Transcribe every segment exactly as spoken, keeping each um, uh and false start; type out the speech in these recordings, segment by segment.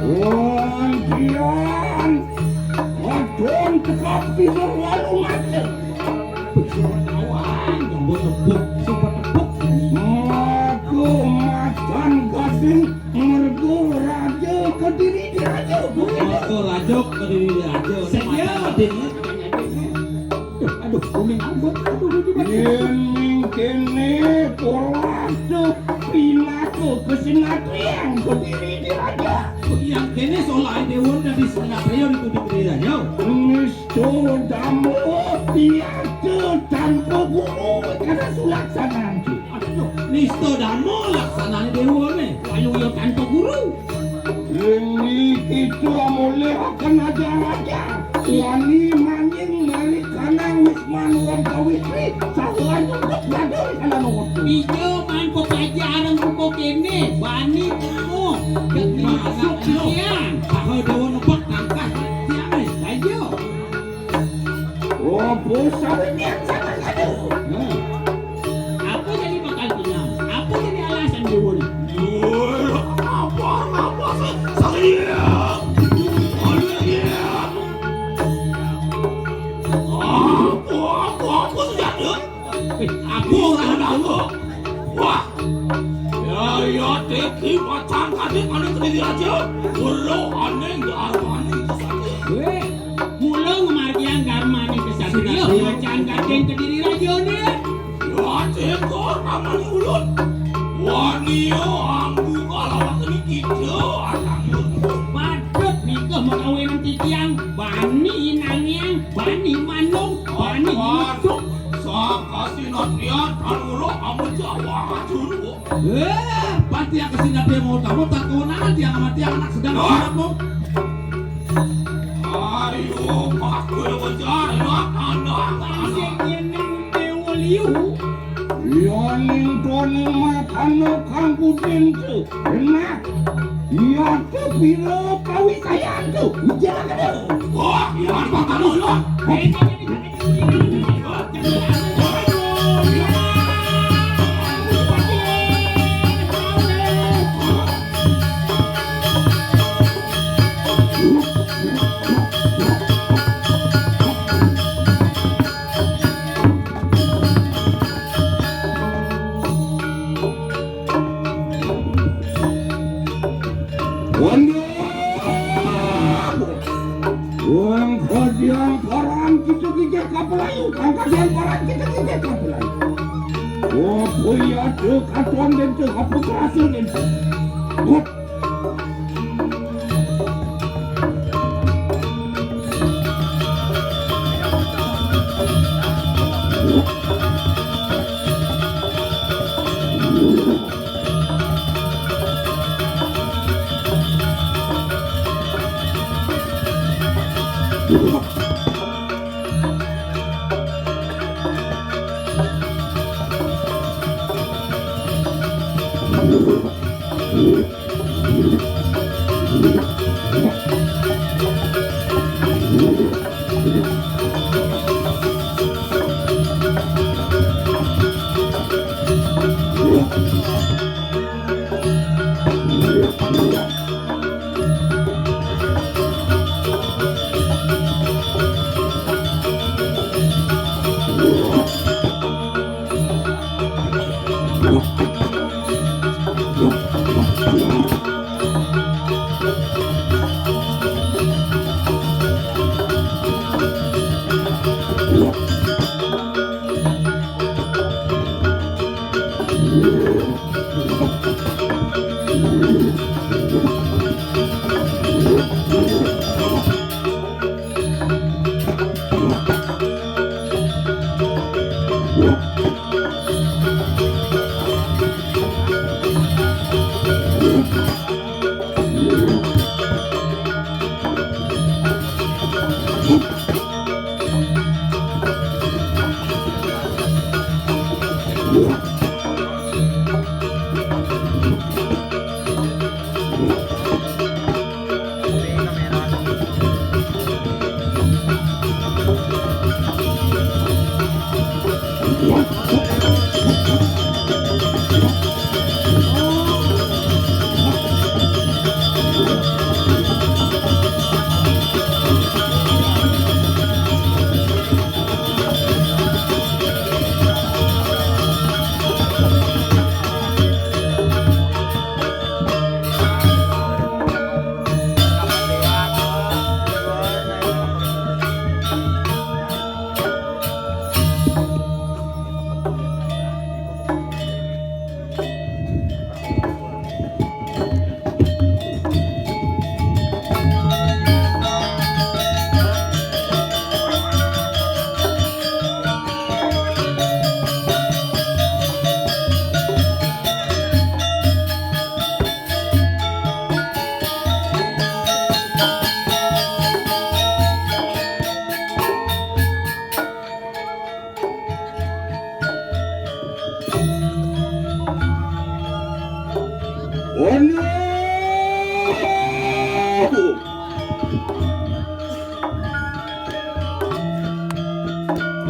Wong kian kadon tekap bisa lalu mati. Kawan, yang buat tepuk, sumpah tepuk. Maka macan gading mergo raja kediri di raja. Maka raja kediri di raja. Sedia. Macan gading, ya. Aduh, kuning abot. Aduh, aduh, aduh. Yen ning kene ora sepinaku kesenatria kediri di raja. Yang kene soal dewa dari senatrion itu di raja. Nista damo tiada tanpa guru kada sulaksanaan. Aduh, nista damo laksanane dewa ne. Ayo, yo tanpa guru. Ring iki kita mulih akan ajar-ajar. Wani maning mari kanang wis manuwun kawitri, sahuan nyebut badhe salah nuwun. Iya, man pepajareng buka kene, bani temu. Gak masuk, yo. Saha dewa nebak tangkas tiang, eh, ayo. Oh, pusat ini yang sama kado. Nah. Apa jadi bakal pinang? Apa jadi alasan dewa ni? Woi, apa, apa sih? Saya. Aduh, ya. Apa, apa, apa sih ada? Eh, apa orang apa? Wah. Ya, ya, teki macam tadi ane kediri aja. Ulo ane nggak arwani kesana. Weh. Mula ngamargiang garmane kesatria, macan gading kediri rajane. Ya, cekor paman ulun. Wani yo anggu kalawak ini kita, anang. Patut nika makawinan titiang, bani inangiang, bani manung, bani himutuk. Saka sinatian tanuro amun Jawa kacuru. Eh, pati aku sinatria mau tamu, tak kewenangan tiang sama tiang anak sedang siap mau. Ayo, pakai kejar, ya, anak, anak. Sing yeneng dewa liu. Yaning toning matana kang putih tu. Enak. Iya tu pira kawisayan tu. Ujar kena. Wah, iya, apa kamu, ya? Eh, Wong kadiang paran kita gigit kapelayu, kang kadiang paran kita gigit kapelayu. Oh, boya tu katuan dan tu apa kerasa dan tu. Hop. Ono.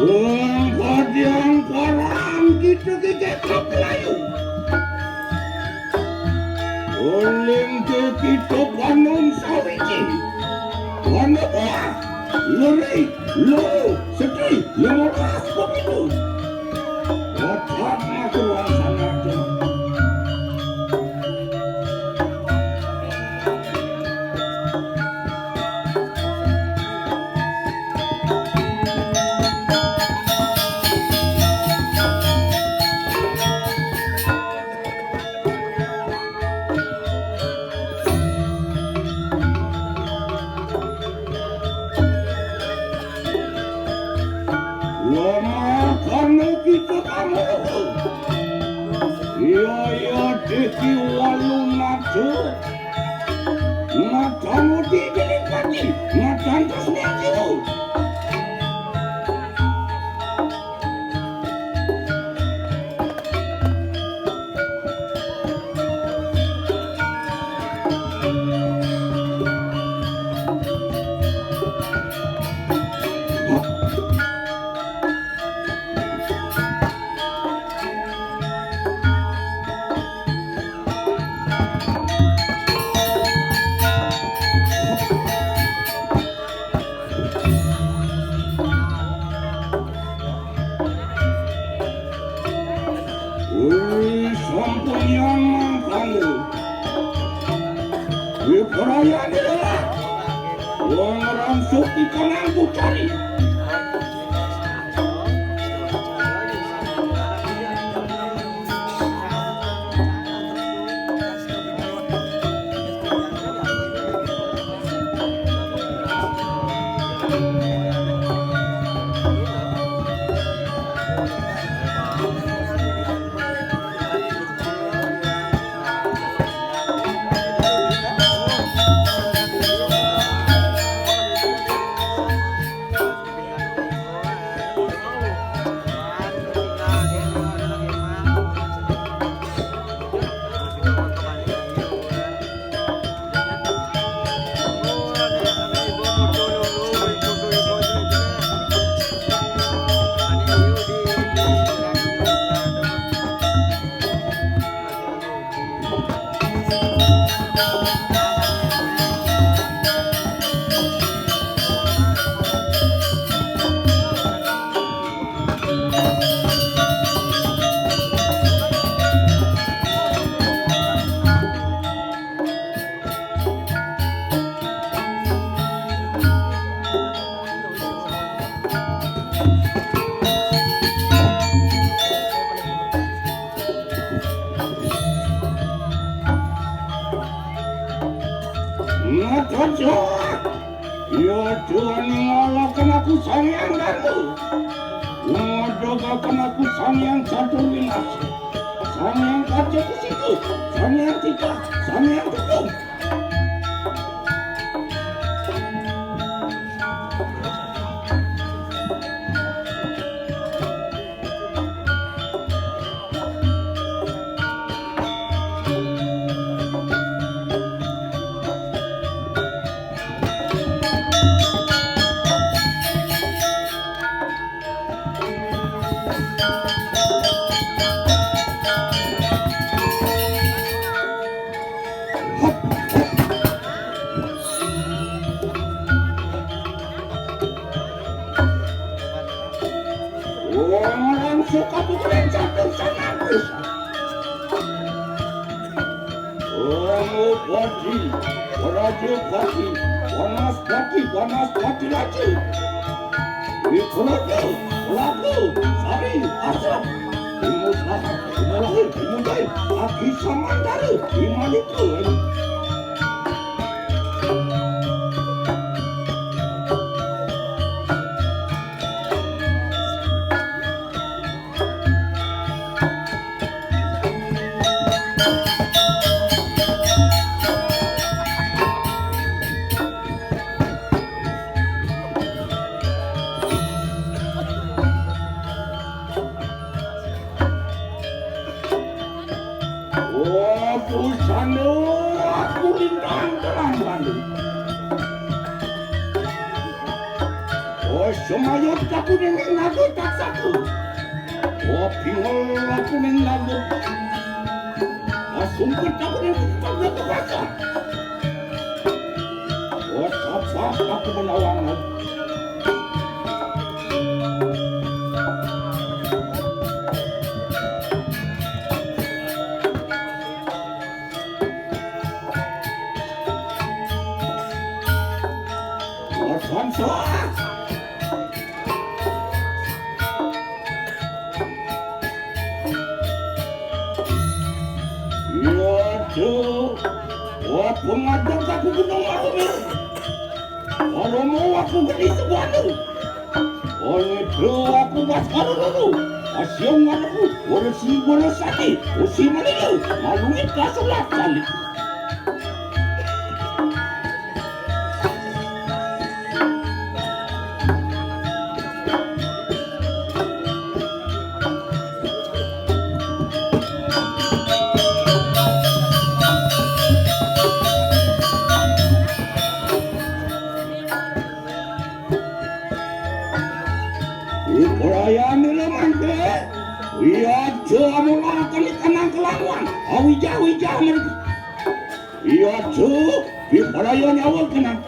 Wong kodiang korang gitu gigit Melayu. Oling ke kita banung sawiji. Wana buah. Leri. Loro. Sedih. Lima belas begitu. Otak masuk sana. Lemah karena kita kamu. Iya, iya, deki walu nado. Ngadang uti piling pati, ngadang terus nyanyi. Wih, sampun yang mangkane. Wih, perayaan ini lah. Wong rangsuk ikan angkuh cari. Ku Sang Hyang Dharma. Umadagaken aku Sang Hyang Catur Winasa. Sang Hyang Kaca Kusika. Sang Hyang Tika. Sang Hyang Tukung. Wong langsung kapukulan satu sangatus. Wong Pati, Raja Pati, Panas Pati, Panas Pati Raja. Wikroto, Laku, Sari, Asap, Timus Lahir, Timus Lahir, Timus Jahil, Aki Samantara, Timalika. Oh, pusano, aku lintang terang bandu. Oh, semayot aku nengeng naga taksaku. Oh, pingol aku neng naga. Oh, sumpit aku neng naga kebasa. Oh, sapat aku menawangan. Wah, sansah. Iya, Cuk. Wah, pengajar aku gunung aku, Mir. Kalau mau aku gede sebuah. Oleh bro aku mas karo loro. Asyong ngalebu, ora si bola sati, usi malilo, malungit kasulat kali. Ibrayane lemante. Iya, aja amulaken ikanang kelawan. Awija-wija men. Iya, aja. Ibraya nyawa kenang.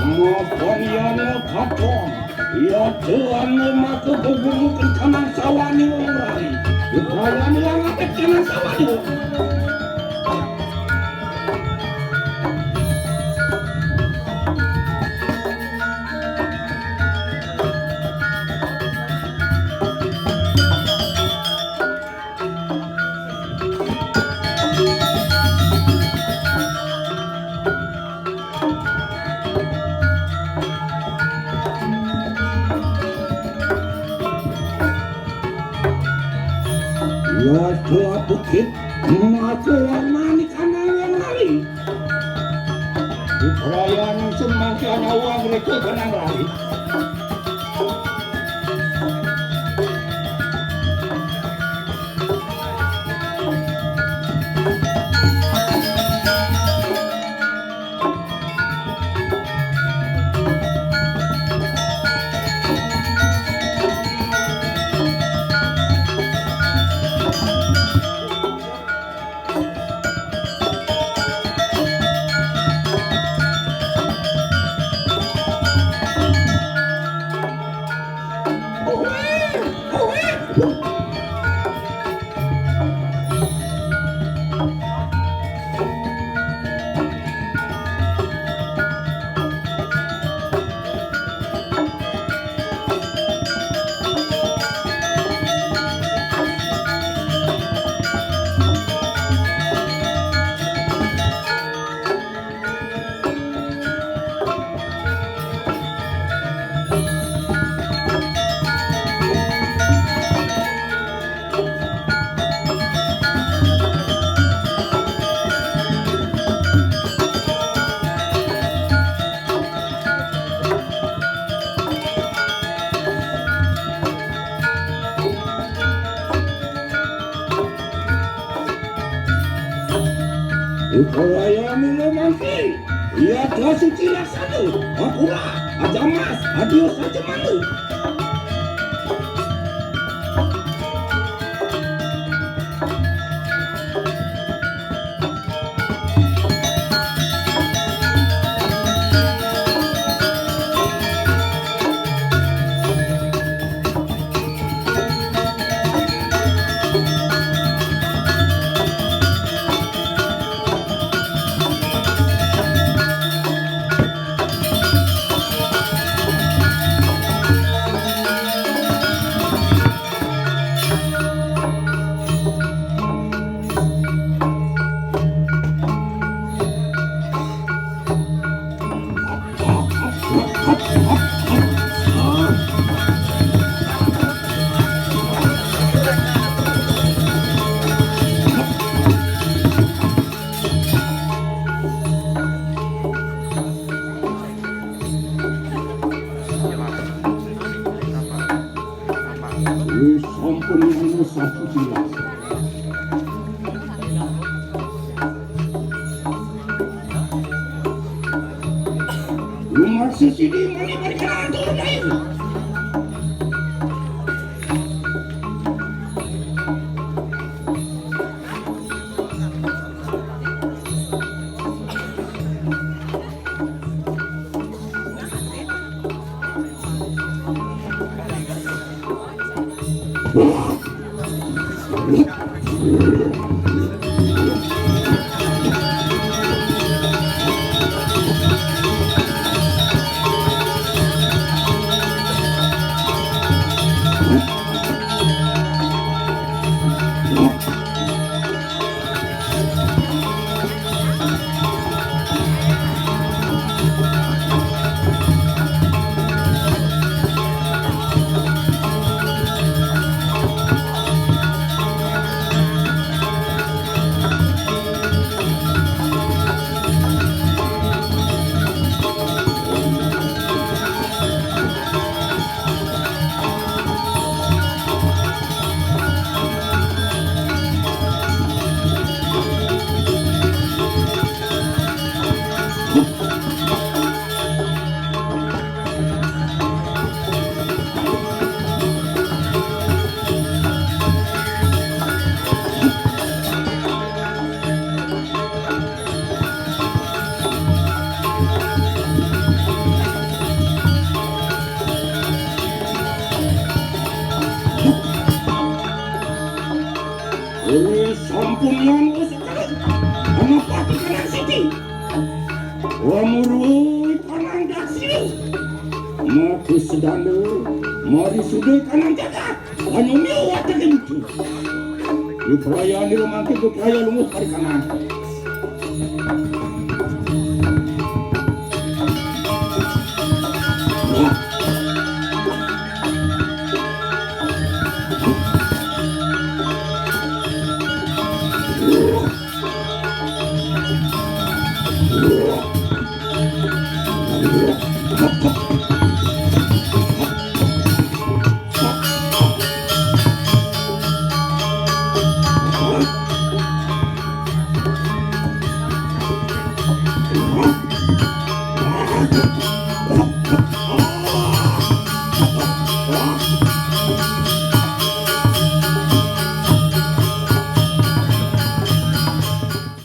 Mapaniana katon, ya Tuhan memaku bebumu kencangan sawani wong rai. Upayani langatet kenang sawani wong. Lada bukit, maka warnani kanangan lali. Ubrayan semangkian awang reka kanang lali. Upalayami lemanti, iya dasuci laksana, apura, ajamas, adiyo saja mandu. Wis sampun anu satu silas. Lumaksud sini mani berjalan turun air. Sedang mari sudah kanan kakak. Hanya miu watak itu. Di perayaan di rumah kita perayaan lu hari kanan.